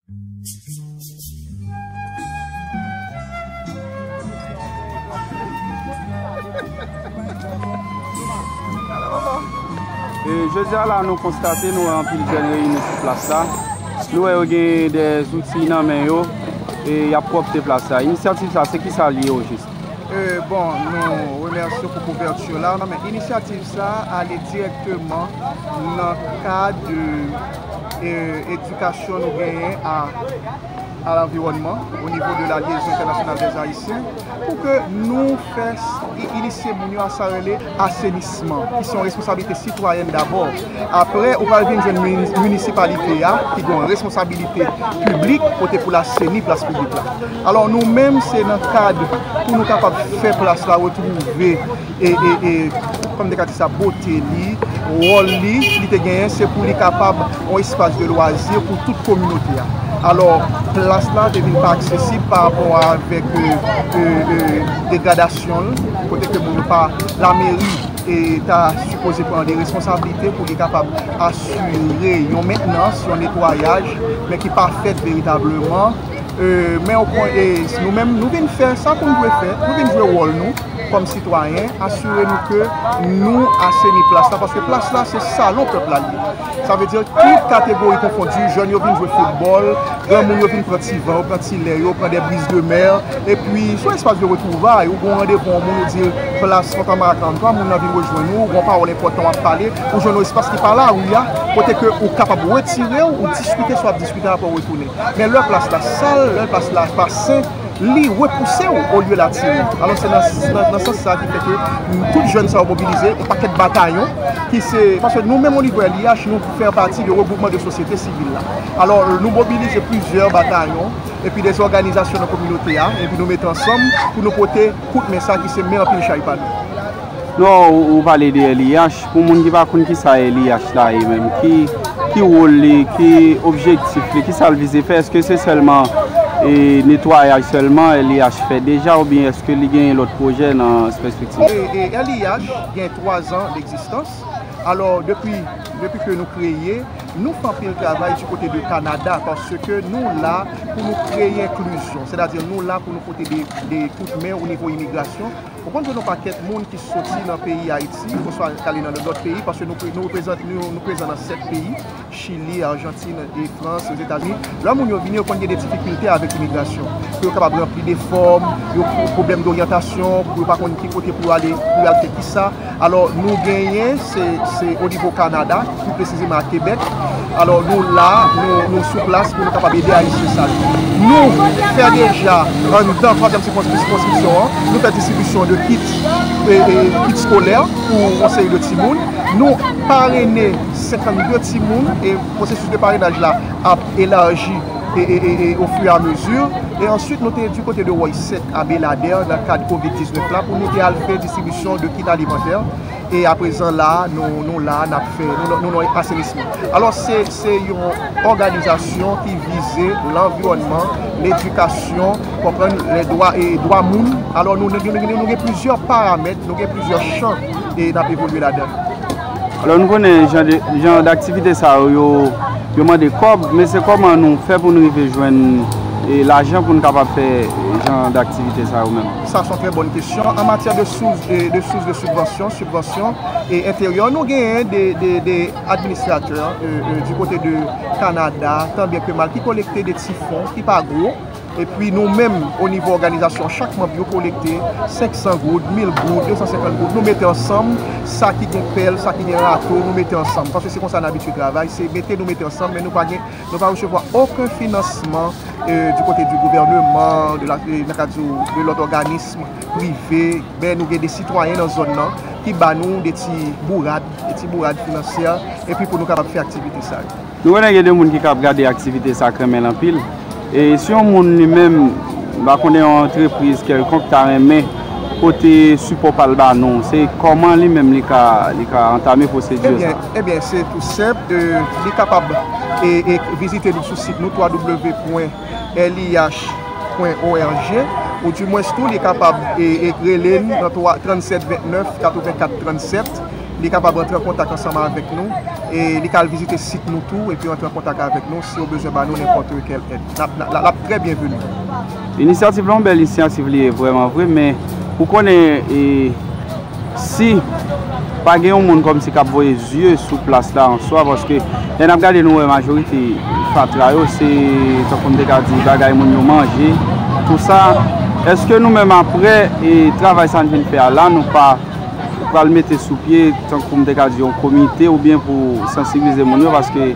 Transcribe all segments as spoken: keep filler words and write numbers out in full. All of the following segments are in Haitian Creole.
E jodi a la, nou konstate, nou wè anpil jèn reyini sou plas la. Nou wè yo gen de zouti nan men yo e y ap pwòpte plas la. Inisyativ sa, se ki sa l ye ojis? E, bon, nou remèsye pou kouvèti la. Non, men inisyativ sa ale dirèkteman nan kad, e, edikasyon nou genyen a, a lanviwònman, o nivo de la Liaison Internationale des Haïtiens, pou ke nou fè s-, i-, inisye moun yo a sa rele asenisman, ki se yon responsablite sitwayèn dabò. Apre, ou pral vin jwenn mini-, minisipalite a, ki gen yon responsabilite piblik, kote pou l aseni plas piblik la. Alò, nou menm, se nan kad pou nou kapab fè plas la retwouve e, e, e, kòm te ka di sa, bote li, wòl li, li te genyen, se pou li kapab yon espas de lwazi pou tout kominote a. Alò, plas la te vin pa aksesib pa rapò avèk, e, e, e, degradasyon l, kote ke moun pa, lameri, e, ta sipoze pran de responsablite pou li kapab asire yon mentnans, yon netwayaj, men ki pa fèt veritableman. E, men o pwen, e, nou menm, nou vin fè sa pou nou dwe fè, nou vin jwe wòl nou kòm sitwayen, asire nou ke nou aseni plas la, paske plas la se salon pèp la l ye. Sa vle di tout kategori konfondi, jèn yo vin jwe foutbòl, granmoun yo vin pran ti van, yo pran ti lè, yo pran de briz de mè, epi se yon espas de retwouvay, ou gen yon randevou, yon moun, ou di l plas Fontann Mara karannntwa, moun nan vin rejwenn ou, ou gen yon pawòl enpòtan w ap pale, ou jwenn yon espas ki pa lari a, kote ke ou kapab retire w, ou diskite sa w ap diskite, apre w retounen. Men lè plas la sal, lè plas la pa sen, li repouse w olye l atire w. Alò, se nan, nan, nan sans sa ki fè ke tout jèn sa yo mobilize, yon pakèt batayon, ki se, paske nou menm o nivo L I H, nou fè pati de regwoupman de sosyete sivil la. Alò, nou mobilize plizyè batayon, epi de òganizasyon nan kominote a, epi nou mete ansanm pou nou pote kout men sa ki se men anpil chay pa nou. Non, ou, ou pale de L I H. Pou moun ki pa konn ki sa L I H la ye menm, ki, ki wòl li, ki objektif li, ki sa l vize fè, èske se sèlman, e, netwayaj sèlman L I H fè deja, oubyen èske li genyen lòt pwojè nan pèspektiv? E, e, L I H gen twa zan d'egzistans. Alò, depi, depi ke nou kreye, nou fè anpil travay di kote de Kanada, paske nou la pou nou kreye enklizyon, sètadi nou la pou nou pote de, de kout men o nivo imigrasyon. Ou konn jwenn yon pakèt moun ki soti nan peyi Ayiti, oswa k ale nan lòt peyi, paske nou, nou reprezante, nou, nou prezan nan sèt peyi, Chili, Ajantin, e Frans, Ozetazini. Lè moun yo vini, yo konn gen de difikilte avèk imigrasyon. Pou yo kapab ranpli de fòm, yo pwoblèm doryantasyon, pou yo pa konn ki kote pou yo ale, pou yo al fè kisa. Alò, nou genyen, se, se o nivo Kanada, pi presizeman a Kebèk. Alò, nou la, nou, nou sou plas pou nou kapab ede Ayisyen sa yo. Nou fè deja, anndan twazyèm sikons-, sikonskripsyon an, nou fè distribisyon de kit, e, e, kit eskolè pou yon seri de timoun. Nou parene senkannde timoun e pwosesis de parenaj la ap elaji e, e, e, e, au fur et à mesure. E answit, nou te di kote de Woy sèt a Beladè nan kad kovid diznèf la pou nou te al fè distribisyon de kit alimantè. E aprezan la, nou, nou la, n ap fè, nou, nou, nou nan asenisman. Alò, se, se yon òganizasyon ki vize lanviwònman, ledikasyon, konprann lè dwa e dwa moun. Alò, nou, nou, nou, nou gen plizyè paramèt, nou gen plizyè chan e n ap evolye ladan. Alò, nou konnen jan de, jan daktivite sa yo, yo, yo mande kòb, men se kòman nou fè pou nou rive jwenn, e, lajan pou nou kapab fè jan daktivite sa yo menm? Sa se yon trè bòn kesyon. An matyè de sous, de, de sous de sibvansyon, sibvansyon e enteryè, nou genyen de, de, de administratè, e, e, di kote de Kanada, tan byen ke mal, ki kolekte de ti fon ki pa gwo. Epi nou menm, o nivo òganizasyon, chak manm yo kolekte senk san goud, mil goud, de san senkant goud. Nou mete ansanm, sa ki gen pèl, sa ki gen rato, nou mete ansanm. Paske se konsa n abitye travay, se mete nou mete ansanm, men nou pa gen, nou pa resevwa okenn finansman, e, di kote di gouvèneman, de la, e, nan ka di w, de lòt òganism prive, men nou gen de sitwayen nan zòn nan ki ba nou de ti bourad, de ti bourad finansyè, epi pou nou kapab fè aktivite sa yo. Nou konnen gen de moun ki ka ap gade aktivite sa k renmen l anpil. E si yon moun li menm, m pa konnen, yon antrepriz kèlkonk ta renmen pote sipò pa l ba nou, se kòman li menm li ka, li ka antame pwosedire sa? Ebyen, ebyen, se tou senp. E, li kapab, e, e, vizite nou sou sit nou, w w w pwen L I H pwen O R G, oudimwens tou, li kapab, e, e, rele n nan twa, trannsèt ventnèf katrevenkat trannsèt. Li kapab rantre an kontak ansanm avèk nou. E li ka al vizite sit nou tou epi rantre an kontak avèk nou si yo bezwen ba nou nenpòt kèl èd. N ap, n ap, l ap trè byenveni. Inisyativ la yon bèl inisyativ li ye vrèman vre, men ou konnen, e, si pa gen yon moun kòmsi k ap voye zye sou plas la an swa, paske lè n ap gade nou wè majorite fatra yo se, tankou m te ka di, bagay moun yo manje, tou sa. Èske nou menm apre, e, travay sa n vin fè a la, nou pa pral mete sou pye, tankou m te ka di, yon komite oubyen pou sansibilize moun yo, paske,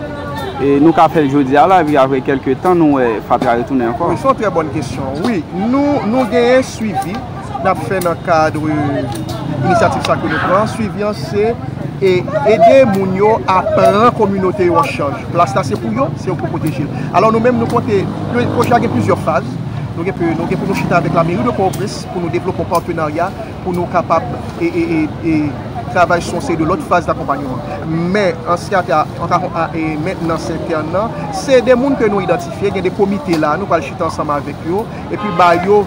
e, nou ka fè l jodi a la, epi apre kèlke tan, nou wè fatra retounen ankò. Wi, se yon trè bòn kesyon. Wi, nou, nou genyen swivi n ap fè nan kad inisyativ sa ke nou pran. Swivi an se, e, ede moun yo a pran kominote yo an chaj. Plas la se pou yo, se yo pou pwoteje l. Alò nou menm nou konte, pwoje a gen plizyè faz. Nou gen pou, nou gen pou nou chita avèk lameri de Pòtoprens pou nou devlope yon patenarya pou nou kapab, e, e, e, e, travay sou yon seri de lòt faz dakonpanyman. Men an se ki atè a, an ka, a, e, mentnans entèn nan, se de moun ke nou idantifye, gen de komite la, nou pral chita ansanm avèk yo, epi ba yo,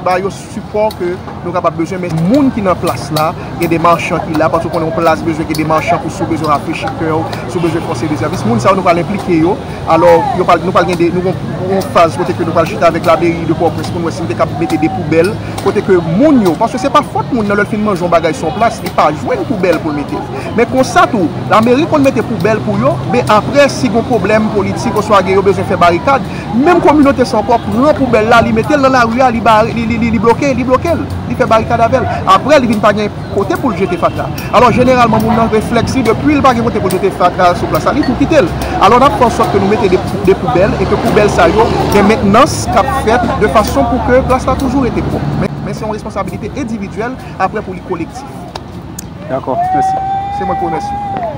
ba yo sipò ke nou kapab bezwen. Men moun ki nan plas la, gen de machan ki la, paske w konnen yon plas bezwen gen de machan pou si w bezwen rafrechi kè w, si w bezwen fè yon seri de sèvis. Moun sa yo nou pral enplike yo, alò, yo pral, nou pral gen de, nou gon, gon faz kote ke nou pral chita avèk lameri de Pòtoprens pou n wè si n te kab mete de poubèl, kote ke moun yo, paske se pa fòt moun nan lè l fin manje yon bagay sou yon plas, li pa jwenn poubèl pou l mete l. Men konsa tou, lameri konn mete poubèl pou yo, men apre, si gon pwoblèm politik oswa gen yo bezwen fè barikad, menm kominote sa ankò pran poubèl la, li mete l nan lari a, li bare, li, li, li, li bloke, li bloke l, li fè barikad avè l. Apre, li vin pa gen kote pou l jete fatra. Alò, jeneralman, moun nan reflèks li, depi l pa gen kote pou l jete fatra sou plas la, li tou kite l. Alò, n ap fè an sòt ke nou mete de, de poubèl e ke poubèl sa yo gen mentnans k ap fèt de fason pou ke plas la toujou rete pwòp. Men, men se yon responsabilite endividyèl, apre pou li kolektif. Dakò, mèsi. Se mwen ki remèsye w.